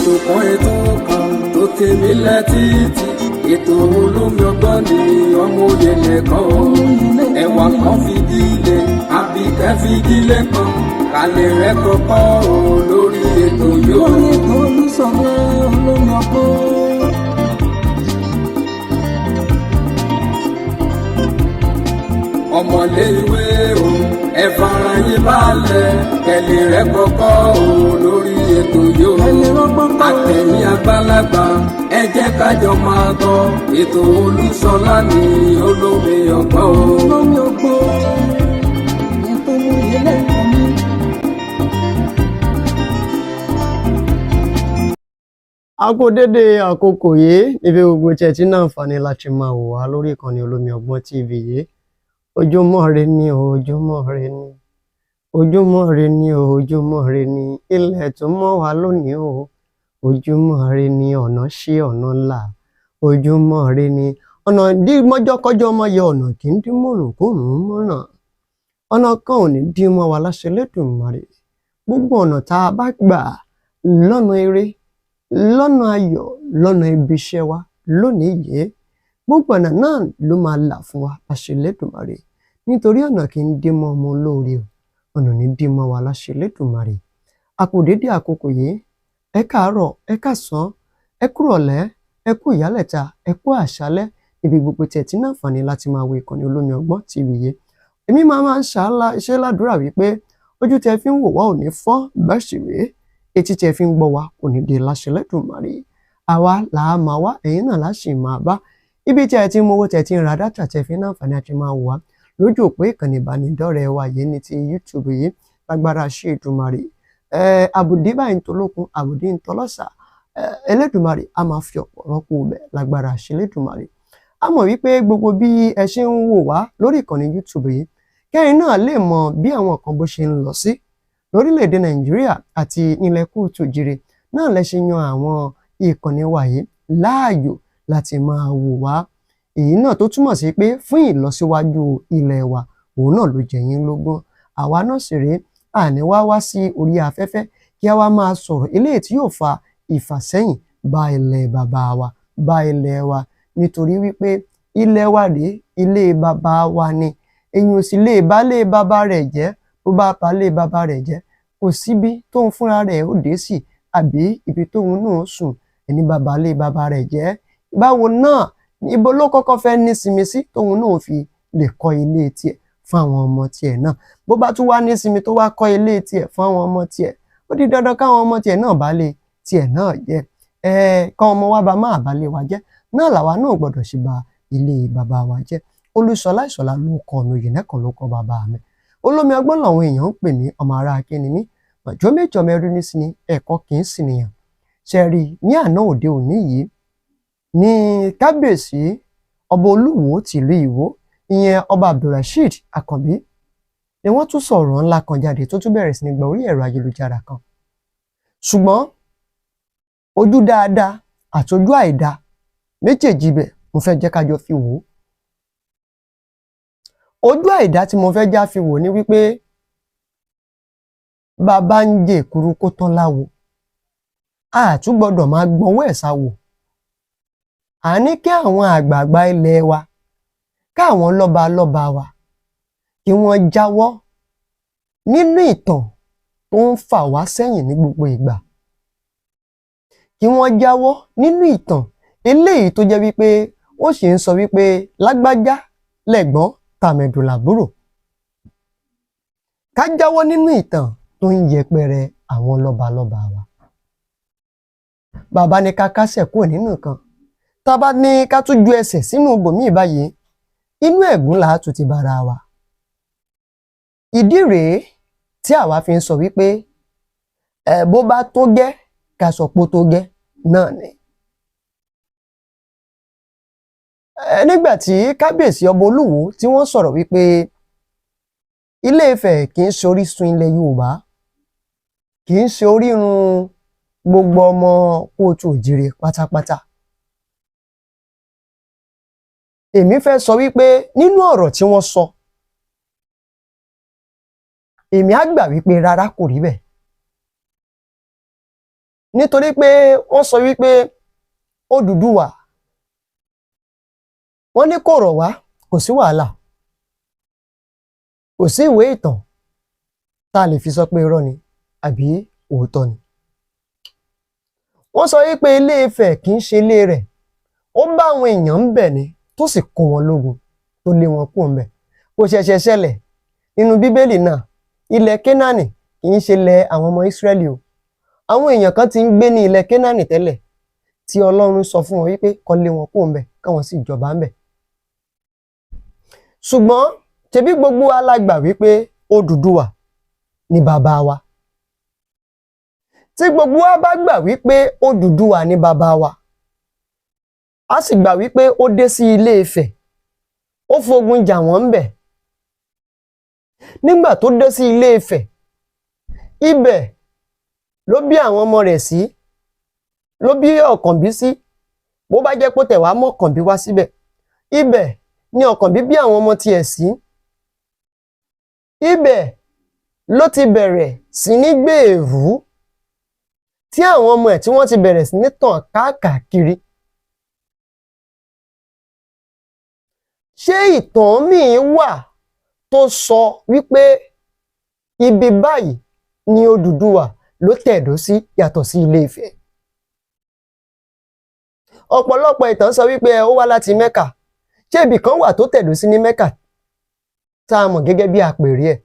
Ètò kan, ètò kan tó tèmi létí, ètò olómi ọgbọ́n ni ọmọ òye lẹ́kọ̀ọ́ ẹwà kan fìdílé àbíkẹ́ fìdílé kan kálẹ̀ rẹ̀ kọ́kọ́ o lórí ètò yóò. Lórí ètò Olúṣọlá olómi ọgbọ́n. Ọmọlé ìwé o, ẹ fara yín balẹ̀ kẹ́lẹ́ rẹ̀ kọ́kọ́ o lórí ètò yóò. Ẹ lè rọ́gbọ́n kọ́. Àtẹ̀yìn àgbàlagbà, ẹ jẹ́ kájọ máa gbọ́ ètò Olúṣọlá ní olómi ọgbọ́n o. Olómi ọgbọ́n ètò oyè lẹ́kọ̀ọ́ mi. A kú dédé àkókò yìí níbi gbogbo tí ẹ ti ní àǹfààní láti máa wò wá lórí ìkànnì Olómi Ọgbọ́n TV yìí. Ojúmọ́ ire ni o, ojúmọ́ ire ni, ojúmọ́ ire ni o, ojúmọ́ ire ni, ilẹ̀ tó mọ́ wa lónìí o. Ojúmọ́ ire ni, ọ̀nà ṣí, ọ̀nà là. Ojúmọ́ ire ni, ọ̀nà dí mọ́jọ́kọ́jọ́ mọ́ yọ, ọ̀nà kì í dín mọ̀rùn kórùn mọ́ràn, ọ̀nà kan ò ní dín mọ́ wa láṣẹ Elédùmarè. Gbogbo ọ̀nà tá a bá gbà lọ́nà eré, lọ́nà ayọ̀, lọ́nà ibi iṣẹ́ wa lónìí yìí, gbogbo ọ̀nà náà ló máa là fún wa láṣẹ Elédùmarè, nítorí ọ̀nà kì í dín mọ́ ọmọ olóore o, ọ̀nà ò ní dín mọ́ wa láṣẹ Elédùmarè. A kú dédé àkókò yìí. Ẹ káàárọ̀, ẹ káàsán, ẹ kúrọ̀lẹ́, ẹ kú ìyálẹ̀ta, ẹ kú àṣálẹ́ níbi gbogbo tí ẹ ti ní àǹfààní láti máa wo ìkànnì Olómi Ọgbọ́n TV yìí. Èmi máa ń ṣe ládùúrà wípé ojú tẹ fi ń wò wá ò ní fọ́, bẹ́ẹ̀ sì rèé, etí tẹ fi ń gbọ́ wa kò ní di láṣẹ Elédùmarè. Àwa là á máa wá, ẹ̀yin náà là á sì máa bá. Ibi tí ẹ ti ń mówó, tẹ ti ń ra dátà tẹ fi ń àǹfààní àti máa wò wá lójú òpó ìkànnì ìbánidọ́rẹ̀ẹ́ wa yìí ní ti YouTube yìí, lágbára ṣe Èdùmàrè, àbùdí báyìí ń tolókun, àbùdí ń tọlọ́sà, Elédùmarè a máa fi ọ̀pọ̀ rọ́pò bẹ̀ lágbára ṣe Elédùmarè. A mọ̀ wípé gbogbo bí ẹ ṣe ń wò wá lórí ìkànnì YouTube yìí, kẹ́yin náà lè mọ bí àwọn kan bó ṣe ń lọ sí lórílẹ̀‐èdè Nàìjíríà àti ilẹ̀ kóòtù jíire náà lẹ ṣe yan àwọn ìkànnì wa yìí láàyò láti máa wò wá. Èyí náà tó túmọ̀ sí pé fún ìlọsíwájú ilẹ̀ wa, òun náà ló jẹ yín lógún. Àwa náà sì rèé, àní wá wá sí orí afẹ́fẹ́ kí a wá máa sọ̀rọ̀ eléyìí tí yóò fa ìfàsẹ́yìn bá ilẹ̀ bàbá wa, bá ilẹ̀ wa, nítorí wípé ilẹ̀ wa rèé, ilé bàbá wa ni. Èyàn ò sì lè bá lé bàbá rẹ̀ jẹ́. Bó bá ba lé bàbá rẹ̀ jẹ́, kò síbi tóun fúnra rẹ̀ ó dé sí àbí ibi tóun náà sùn. Ẹni bàbá lé bàbá rẹ̀ jẹ́, báwo náà, ibo ló kọ́kọ́ fẹ́ nísinmi sí tóun náà fi lè kọ́ ilé tiẹ̀ fún àwọn ọmọ tiẹ̀ náà? Bó bá tún wá nísinmi tó wá kọ́ ilé tiẹ̀ fún àwọn ọmọ tiẹ̀, ó di dandan káwọn ọmọ tiẹ̀ náà bá lé tiẹ̀ náà jẹ́. Ẹ káwọn ọmọ wa bá máa bá lé wa jẹ́ náà, làwa náà gbọ́dọ̀ ṣe ba ilé bàbá wa jẹ́. Olúṣọlá Ìṣọ̀lá ló kọ mi, Òyìnlẹ́kan ló kọ bàbá mi. Olómi Ọgbọ́n làwọn èèyàn ń pè mí. Ọmọ ará akíní mi màjọ méjọ mẹ́rin ní sí ni ẹ̀kọ́ kì í sì nìyàn. Ṣe rí ní àná òde òní yìí ní kábíyèsí ọba Olúwo tìlú Ìwó, ìyẹn ọba Abdulrasheed Àkànbí, ni wọ́n tún sọ̀rọ̀ ńlá kan jáde tó tún bẹ̀rẹ̀ sí ní gba orí ẹ̀rọ ayélujára kan. Ṣùgbọ́n ojú dáadáa àti ojú àìdáa méjèèjì ibẹ̀, mo fẹ́ jẹ́ ká jọ fi wò ó. Ojú àìdá tí mo fẹ́ já fi wò ni wípé bàbá ń jẹ èkuru kó tán láwo, a tún gbọ́dọ̀ máa gbọ́nwọ́ ẹ̀ sáwò. À ní kí àwọn àgbààgbà ilẹ̀ wa, káwọn lọ́ba lọ́ba wa, kí wọ́n jáwọ́ nínú ìtàn tó ń fà wá sẹ́yìn ní gbogbo ìgbà, kí wọ́n jáwọ́ nínú ìtàn eléyìí tó jẹ́ wípé ó sì ń sọ wípé lágbájá lẹ̀gbọ́n, tàmẹ̀dù làbúrò. Ká jáwọ́ nínú ìtàn tó ń yẹpẹrẹ àwọn lọ́balọ́ba wa. Bàbá ní ká kásẹ̀ kúrò nínú nǹkan, tá a bá ní ká tún ju ẹsẹ̀ sínú ibòmíì báyìí, inú ẹ̀gún là á tún ti bára wa. Ìdí rèé tí àwa fi ń sọ wípé ẹ bó bá tó gẹ́, ká sọ pé ó tó gẹ́ náà ni. Nígbà tí kábíyèsí ọba Olúwo tí wọ́n sọ̀rọ̀ wípé Ilé-Ifẹ̀ kì í ṣe orísun ilẹ̀ Yorùbá, kì í ṣe orírun gbogbo ọmọ kóòtù òjìrè pátápátá, èmi fẹ́ sọ wípé nínú ọ̀rọ̀ tí wọ́n sọ, èmi á gbà wípé rárá, kò rí bẹ́ẹ̀. Nítorí pé wọ́n sọ wípé Odùduwà, wọ́n ní kò rọ̀ wá, kò sí wàhálà, kò sí ìwé ìtàn tá a lè fi sọ pé irọ́ ni àbí òótọ́ ni. Wọ́n sọ wípé Ilé Ifẹ̀ kì í ṣe ilé rẹ̀, ó bá àwọn èèyàn ń bẹ̀ ni, tó sì kó wọn lógun, tó lé wọn kúrò ńbẹ̀. Kò ṣẹ̀ṣẹ̀ ṣẹlẹ̀ nínú Bíbélì náà. Ilẹ̀ Kénáánì kì í ṣe ilẹ̀ àwọn ọmọ Ísírẹ́lì o. Àwọn èèyàn kan ti ń gbé ní ilẹ̀ Kénáánì tẹ́lẹ̀ tí Ọlọ́run sọ fún wọn wípé kó lé wọn kúrò ńbẹ̀, káwọn sì jọba ńbẹ̀. Ṣùgbọ́n ṣebí gbogbo wa la gbà wípé Odùduwà ni bàbá wa. Tí gbogbo wa bá gbà wípé Odùduwà ni bàbá wa, a sì gbà wípé ó dé sí Ilé Ifẹ̀, ó fogun jà wọ́n ńbẹ̀. Nígbà tó dé sí Ilé Ifẹ̀, ibẹ̀ ló bí àwọn ọmọ rẹ̀ sí, ló bí Ọ̀kànbí sí. Bó bá jẹ́ pé ó tẹ̀ wá mọ́ Ọ̀kànbí wá síbẹ̀, ibẹ̀ ni Ọ̀kànbí bí àwọn ọmọ tiẹ̀ sí. Ibẹ̀ ló ti bẹ̀rẹ̀ sí ní gbèrú tí àwọn ọmọ ẹ̀ tí wọ́n ti bẹ̀rẹ̀ sí ní tàn káàkiri. Ṣé ìtàn míì wà tó sọ wípé ibi báyìí ni Odùduwà ló tẹ̀dó sí yàtọ̀ sí Ilé Ifẹ̀? Ọ̀pọ̀lọpọ̀ ìtàn sọ wípé ó wá láti Mẹ́kà. Ṣé ibì kan wà tó tẹ̀dó sí ní Mẹ́kà tá a mọ̀ gẹ́gẹ́ bí àpèrè ẹ̀?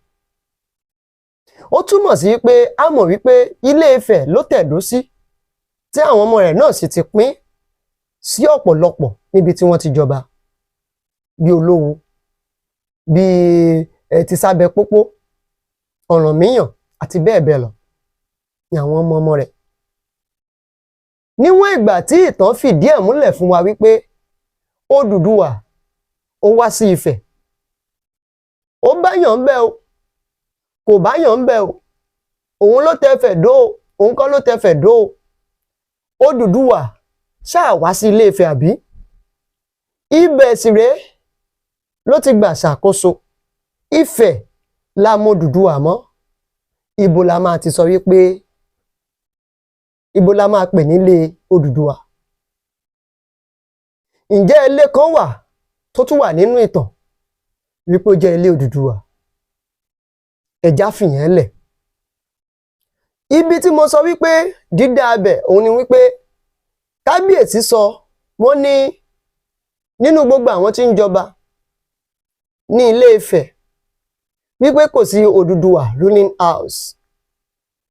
Ó túmọ̀ sí pé a mọ̀ wípé Ilé Ifẹ̀ ló tẹ̀dó sí, tí àwọn ọmọ rẹ̀ náà sì ti pín sí ọ̀pọ̀lọpọ̀ níbi tí wọ́n ti jọba, bí Olówu, bí ti Sábẹ́ Pópó, Ọ̀rànmíyàn àti bẹ́ẹ̀ bẹ́ẹ̀ lọ ni àwọn ọmọ ọmọ rẹ̀. Níwọ̀n ìgbà tí ìtàn fìdí ẹ̀ múlẹ̀ fún wa wípé Odùduwà ó wá sí Ifẹ̀, ó báyàn ń bẹ̀ o, kò báyàn ń bẹ̀ o, òun ló tẹfẹ̀ dó o, òun kọ́ ló tẹfẹ̀ dó o, Odùduwà ṣáà wá sí Ilé Ifẹ̀ àbí? Ibẹ̀ sì rèé ló ti gbà ṣàkóso. Ifẹ̀ la mọ̀ Odùduwà mọ́. Ibo la máa ti sọ wípé ibo la máa pè nílé Odùduwà? Ǹjẹ́ ilé kan wà tó tún wà nínú ìtàn wípé ó jẹ́ ilé Odùduwà? Ẹja fìyẹn lẹ̀. Ibi tí mo sọ wípé dídá abẹ òun ni wípé kábíyèsí sọ, wọ́n ní nínú gbogbo àwọn tí ń jọba ní Ilé Ifẹ̀ wípé kò sí Odùduwà ruling house,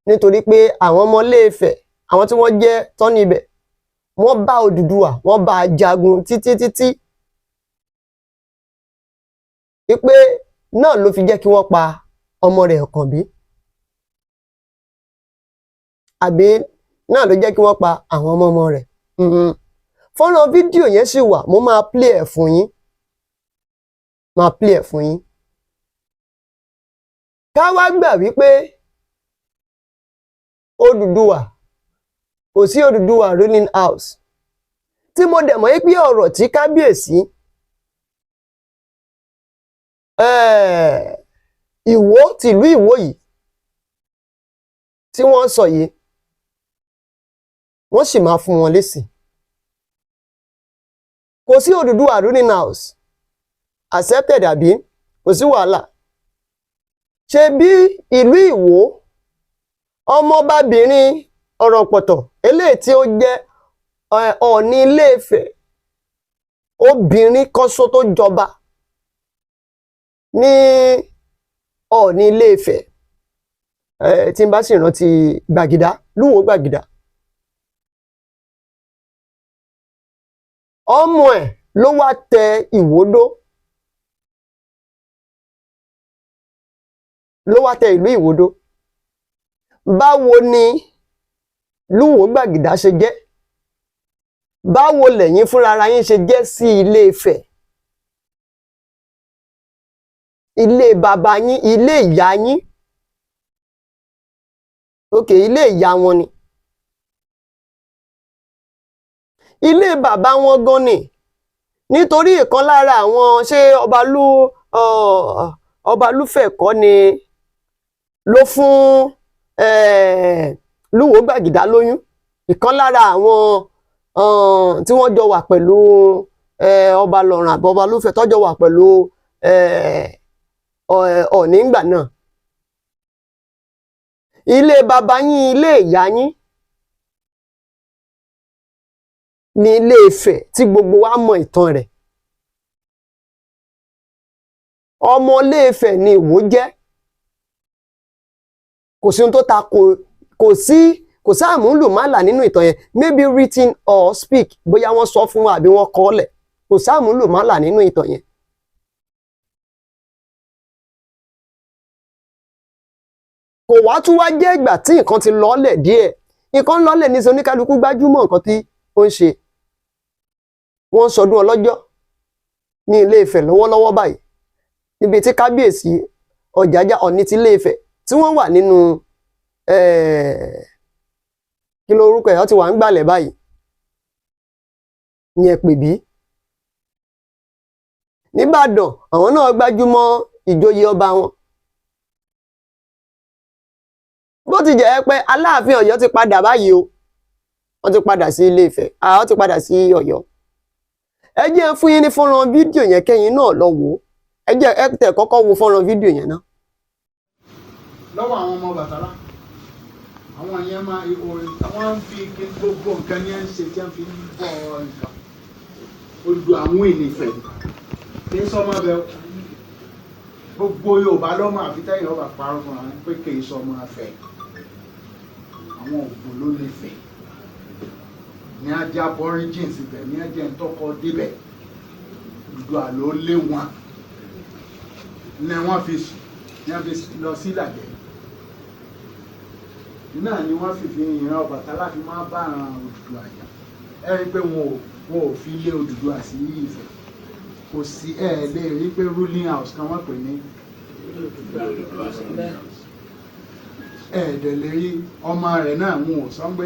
nítorí pé àwọn ọmọ Ilé Ifẹ̀, àwọn tí wọ́n jẹ́ tọ́ni ibẹ̀, wọ́n bá Odùduwà, wọ́n bá a jagun títí títí, wípé náà ló fi jẹ́ kí wọ́n pa ọmọ rẹ̀ Ọ̀kànbí, àbí náà ló jẹ́ kí wọ́n pa àwọn ọmọ ọmọ rẹ̀. Fọ́nrán fídíò yẹn sì wà, mo máa play ẹ̀ fún yín, máa play ẹ̀ fún yín. Ká wá gbà wípé Odùduwà, kò sí Odùduwà ruling house, tí mo dẹ̀ mọ̀ pé ọ̀rọ̀ tí kábíyèsí Ìwó tìlú Ìwó yìí tí wọ́n sọ yìí, wọ́n sì máa fún wọn lésì. Kò sí Odùduwà ruling house accepted, àbí? Kò sí wàhálà. Ṣe bí ìlú Ìwó, ọmọbabìnrin Ọ̀rọ̀pọ̀tọ̀ eléyìí tí ó jẹ́ Ọọ̀ni Ilé-Ifẹ̀, obìnrin kan ṣo tó jọba ní Ọọ̀ni Ilé-Ifẹ̀, tí n bá sì rántí Gbàgìdá, Lúwo Gbàgìdá, ọmọ ẹ̀ ló wá tẹ Ìwó dó, ló wá tẹ ìlú Ìwó dó. Báwo ni Lúwo Gbàgìdá ṣe jẹ́? Báwo lẹ̀yin fúnra ara yín ṣe jẹ́ sí Ilé Ifẹ̀? Ilé bàbá yín, ilé ìyá yín, ok, ilé ìyá wọn ni, ilé bàbá wọn gan ni, nítorí ìkan lára àwọn, ṣé Ọbalúfẹ̀ kọ́ ni ló fún Lúwo Gbàgìdá lóyún? Ìkan lára àwọn tí wọ́n jọ wà pẹ̀lú ọba Lọ́run àbí ọba Olúfẹ̀ tọ́jọ́ wà pẹ̀lú Ọọ̀ni ńgbà náà. Ilé baba yín, ilé ìyá yín ní Ilé Ifẹ̀ tí gbogbo wa mọ ìtàn rẹ̀. Ọmọ Ilé Ifẹ̀ ni Ìwó jẹ́. Kò sí ohun tó ta kò sí, kò sáàmúlùmálà nínú ìtàn yẹn. Maybe written or speak, bóyá wọ́n sọ fún wa àbí wọ́n kọ ọ́ lẹ̀, kò sáàmúlùmálà nínú ìtàn yẹn. Kò wá tún wá jẹ́ ìgbà tí nǹkan ti lọ́lẹ̀ díẹ̀, nǹkan lọ́lẹ̀ ní sọ, oníkálukú gbájúmọ̀ nǹkan tí ó ń ṣe. Wọ́n ń sọdún ọlọ́jọ́ ní Ilé Ifẹ̀ lọ́wọ́lọ́wọ́ báyìí, níbi tí kábíyèsí Ọ̀jájá Ọ̀ọ̀ni ti Ilé Ifẹ̀ tí wọ́n wà nínú kí ló orúkọ ẹ̀, wọ́n ti wà ń gbàlẹ̀ báyìí, ìyẹn pèbí. Nìbàdàn, àwọn náà gbájúmọ́ ìjòyè ọba wọn. Bó ti jẹ́ pé Aláàfin Ọ̀yọ́ ti padà báyìí o, wọ́n ti padà sí Ilé Ifẹ̀, àwọn ti padà sí Ọ̀yọ́. Ẹ jẹ́ fún yín ní fọ́nrán fídíò yẹn, kẹ́yìn náà lọ wò ó. Ẹ jẹ́ ẹ tẹ̀ kọ́kọ́ wo fọ́nrán fídíò yẹn náà. Lọ́wọ́ àwọn ọmọ Bàtálá, àwọn yẹn máa wọ́n ń fi gbogbo nǹkan yẹn ń ṣe tí wọ́n fi ń bọ̀ nǹkan odò àwọn ènìfẹ̀ kì í sọmọ bẹ́ẹ̀. Gbogbo Yorùbá lọ́mọ, àfi tẹ́yìn ọba parọ́ fún wa pé kì í sọmọ afẹ́. Àwọn Ògùn ló nífẹ̀ẹ́ ní ajá aborigines ibẹ̀, ní ajá ntọ́kọ débẹ̀. Odò àlọ́ lé wọn ní wọ́n fi ní wọ́n fi lọ sí Ìlàjẹ náà ni wọ́n fi ìran Ọbàtálá fi máa bá àwọn Odùduwà jà. Ẹ rí i pé wọn ò fi lé Odùduwà sí Ifẹ̀. Kò sí, ẹ lè rí i pé ruling house kan wọ́n pè ní ẹ dẹ̀ lè rí ọmọ rẹ̀ náà. Wọn ò sọ pé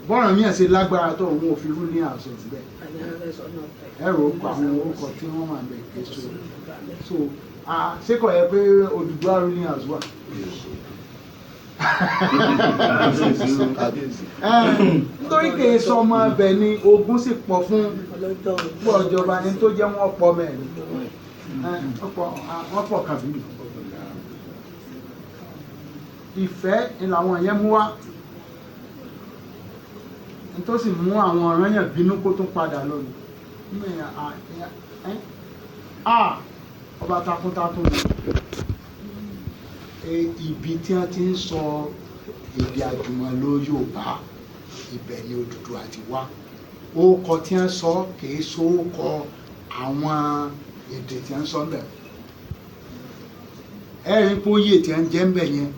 bọ́ọ̀rọ̀ yẹn ṣe lágbára tó, wọn ò fi ruling house ẹ̀ síbẹ̀. Ẹ rò ó kọ àwọn orúkọ tí wọ́n wà bẹ̀ késo. So ṣé kò yẹ pé Odùduwà ruling house wà? Nítorí kì í sọmọ ẹbẹ ni ogun sì pọ̀ fún pọ̀ ìjọba ni tó jẹ́ wọ́n pọ̀ mẹ́rin, wọ́n pọ̀ kàbí. Ìfẹ́ ni làwọn yẹn mú wá ní tó sì mú àwọn ọ̀ràn yẹn bínú kó tún padà lónìí. Ọba takuntakun ni. Ibi tí wọ́n ti ń sọ èdè àjùmọ̀lò Yorùbá, ibẹ̀ ni Odùduwà ti wá. Orúkọ tí wọ́n sọ kìí sọ orúkọ àwọn èdè tí wọ́n sọ ńbẹ̀. Ẹ rí pé oyè tí wọ́n jẹ́ ńbẹ̀ yẹn,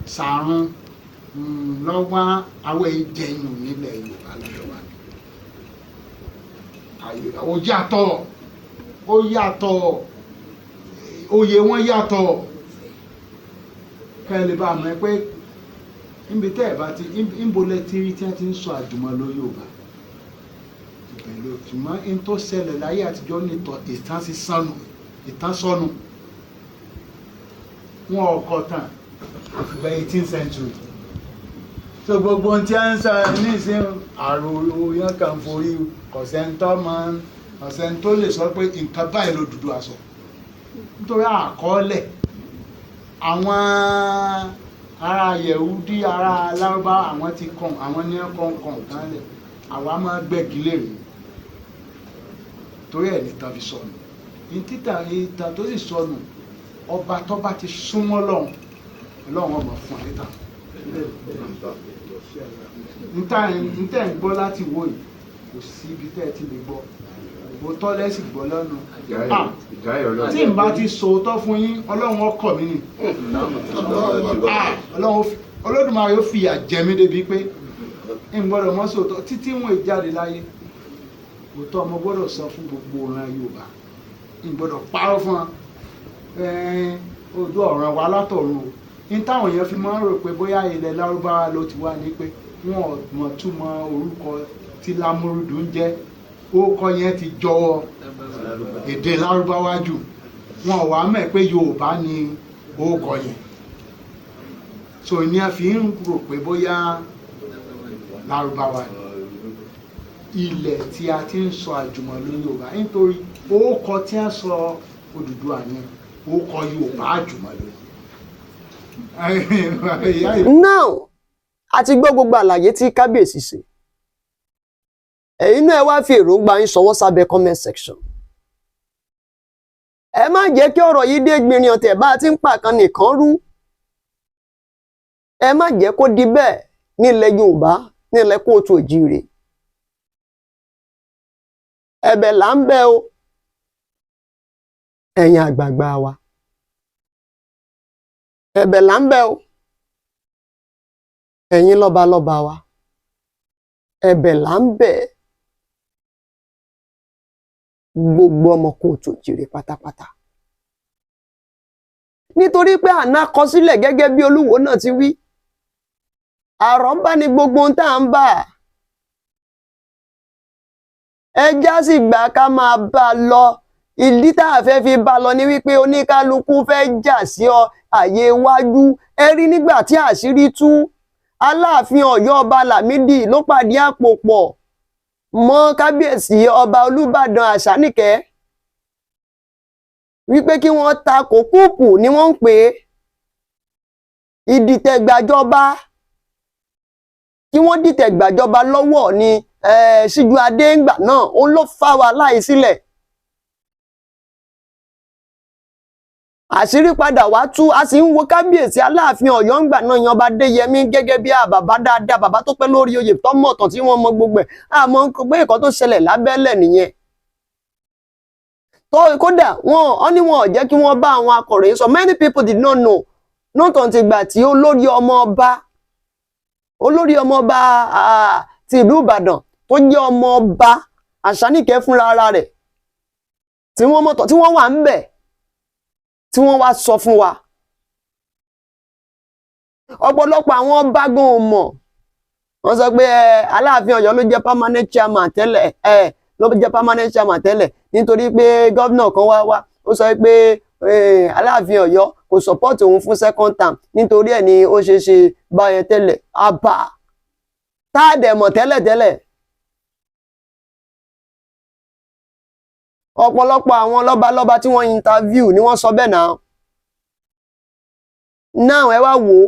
Sàrún lọ́wọ́ àwọn ìjẹyùn nílẹ̀ Yorùbá lọ́dọ̀ wa. Ó yàtọ̀, ó yàtọ̀, oyè wọn yàtọ̀. Kẹ́ ẹ lè bá a mọ̀ pé níbi tẹ́ ẹ̀ bá ti níbo lẹ ti rí tí wọ́n ti ń sọ àjùmọ̀lò Yorùbá, ibẹ̀ ló ṣùgbọ́n n tó ṣẹlẹ̀ láyé àtijọ́ nìtọ̀ ìtàn sí sọnù, ìtàn sọnù. Wọn ò kọ tàn àfìgbà 18th century. So gbogbo ohun tí a ń sọ nísìnyí, àrò yẹn kàn forí kọ̀sẹ́ńtọ́ máa ń kọ̀sẹ́ńtọ́ lè sọ pé nǹkan báyìí l'Odùduwà sọ, nítorí àkọọ́lẹ̀ àwọn ará Yẹ̀húdí, ará Lárúbá, àwọn ti kàn, àwọn ní kọ̀ọ̀kan kan lẹ̀. Àwa máa gbẹ́gi lérè, torí ẹ̀ nìkan fi sọnù ní títà. Ìtàn tó sì sọnù, ọba tó bá ti súnmọ́ lọ́hùn, Ọlọ́run ọmọ fún ọ níta. Ntẹ́ ń gbọ́ láti wò yìí, kò sí ibi tẹ́ ẹ ti lè gbọ́ òótọ́ lẹ́sìn gbọ́ lọ́nu. Tí n bá ti sòótọ́ fún yín, Ọlọ́run ọkọ̀ mi ni. Ọlọ́run Olódùmarè ó fìyà jẹ mí débi pé n gbọ́dọ̀ mọ́ sòótọ́ títí wọn jáde láyé. Òótọ́ mo gbọ́dọ̀ sọ fún gbogbo ọ̀ràn Yorùbá, n gbọ́dọ̀ parọ́ fún wọn. Ojú ọ̀ràn wa látọ̀run o. Ní táwọn èèyàn fi máa ń rò pé bóyá ilẹ̀ Lárúbáwá ló ti wá ní pé wọn ò mọ̀ túmọ̀ orúkọ tí Lámúrúdù ń jẹ́. Orúkọ yẹn ti jọ èdè Lárúbáwá jù, wọn ò wá mọ̀ pé Yorùbá ni orúkọ yẹn. So ní a fi ń rò pé bóyá Lárúbáwá ni. Ilẹ̀ tí a ti ń sọ àjùmọ̀lò Yorùbá, nítorí orúkọ tí a sọ Odùduwà yẹn, orúkọ Yorùbá àjùmọ̀lò ni. Now, a ti gbọ́ gbogbo àlàyé tí kábíyèsí ṣe. Ẹ̀yin náà, ẹ wá fi èròǹgbà yín ṣọwọ́ sábẹ́ comment section. Ẹ má jẹ́ kí ọ̀rọ̀ yìí dé gbìnrín ọ̀tẹ̀ bá a ti ń pàkan nìkan rú. Ẹ má jẹ́ kó di bẹ́ẹ̀ nílẹ̀ Yorùbá, nílẹ̀ káàárọ̀ oòjíire. Ẹ̀bẹ̀ là ń bẹ̀ o, ẹ̀yin àgbààgbà wa, ẹ̀bẹ̀ là ń bẹ̀ o, ẹ̀yin lọ́balọ́ba wa, ẹ̀bẹ̀ là ń bẹ̀ gbogbo ọmọ káàárọ̀ oòjíire pátápátá, nítorí pé àná kọsílẹ̀ gẹ́gẹ́ bí olúwo náà ti wí, àrọ́bá ni gbogbo ohun tá à ń bà. Ẹja sì gbà ká máa bá a lọ. Ìdí tá a fẹ́ fi bá a lọ ni wípé oníkálukú fẹ́ jà sí ọ àyè iwájú. Ẹ rí nígbà tí àṣírí tú, Aláàfin Ọ̀yọ́, Ọba Lámìdí, ló pàdé àpò pọ̀ mọ́ kábíyèsí Ọba Olúbàdàn Àṣàníkẹ́ wípé kí wọ́n ta kòkúùpù ni wọ́n ń pè é, ìdìtẹ̀gbàjọba, kí wọ́n dìtẹ̀gbàjọba lọ́wọ́ ni Síjúadé ńgbà náà. Òun ló fà wàhálà yìí sílẹ̀. Àṣírí padà wá tú. A sì ń wo kábíyèsí Aláàfin Ọ̀yọ́ ńgbà náà yan Ọba Adéyẹmí gẹ́gẹ́ bí bàbá dáadáa, bàbá tó pẹ́ lórí oyè, tó mọ̀tàn, tí wọ́n mọ gbogbo ẹ̀. Àmọ́ pé nǹkan tó ṣẹlẹ̀ lábẹ́lẹ̀ nìyẹn tó. Kódà wọn ọ ní wọn ò jẹ́ kí wọ́n bá àwọn akọ̀ròyìn sọ. Many people did not know, not until ìgbà tí olórí ọmọ ọba ti ìlú Ìbàdàn, tó jẹ́ ọmọ ọba Àṣàníkẹ́ fúnra ara rẹ̀, tí wọ́n mọ̀tọ̀, tí wọ́n wà ń bẹ̀, tí wọ́n wá sọ fún wa. Ọ̀pọ̀lọpọ̀ àwọn ọba gan ò mọ̀. Wọ́n sọ pé ẹ Aláàfin Ọ̀yọ́ ló jẹ́ permanent chairman tẹ́lẹ̀, ẹ ló jẹ́ permanent chairman tẹ́lẹ̀, nítorí pé gómìnà kan wá wá, ó sọ pé Aláàfin Ọ̀yọ́ kò support òun fún second term, nítorí ẹ̀ ni ó ṣe ṣe báyẹn tẹ́lẹ̀. Àbá tá a dẹ̀ mọ̀ tẹ́lẹ̀ tẹ́lẹ̀. Ọ̀pọ̀lọpọ̀ àwọn lọ́balọ́ba tí wọ́n interview ni wọ́n sọ bẹ́ẹ̀ náà. Náà ẹ wá wò ó,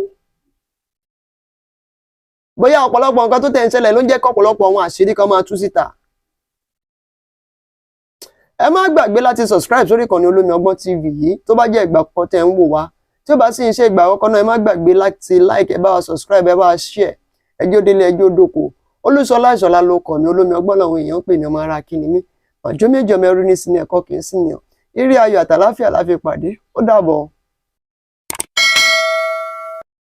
bóyá ọ̀pọ̀lọpọ̀ nǹkan tó tẹ̀ ń ṣẹlẹ̀ ló ń jẹ́ kí ọ̀pọ̀lọpọ̀ àwọn àṣírí kan máa tú síta. Ẹ má gbàgbé láti subscribe sórí ìkànnì Olómi Ọgbọ́n TV yìí, tó bá jẹ́ ìgbà àkọ́kọ́ tẹ́ ń wò wá. Tí ó bá sì ń ṣe ìgbà àkọ́kọ́ náà, ẹ má gbàgbé láti like, ẹ bá wa subscribe, ẹ bá wa share. Ẹjọ́ délé, ẹjọ́ dóko. Olúṣọlá Ìṣọ̀lá ló kọ̀ mí. Olómi Ọgbọ́n làwọn èèyàn ń pè ní. Ọmọ ara kí ni mí, ọjọ́ méjì ọmọ ẹrú ní sinmi ẹ̀kọ́ kì í sí ni ọ. Eré ayọ̀ àtàláfíà la fi pàdé. Ó dàbọ̀.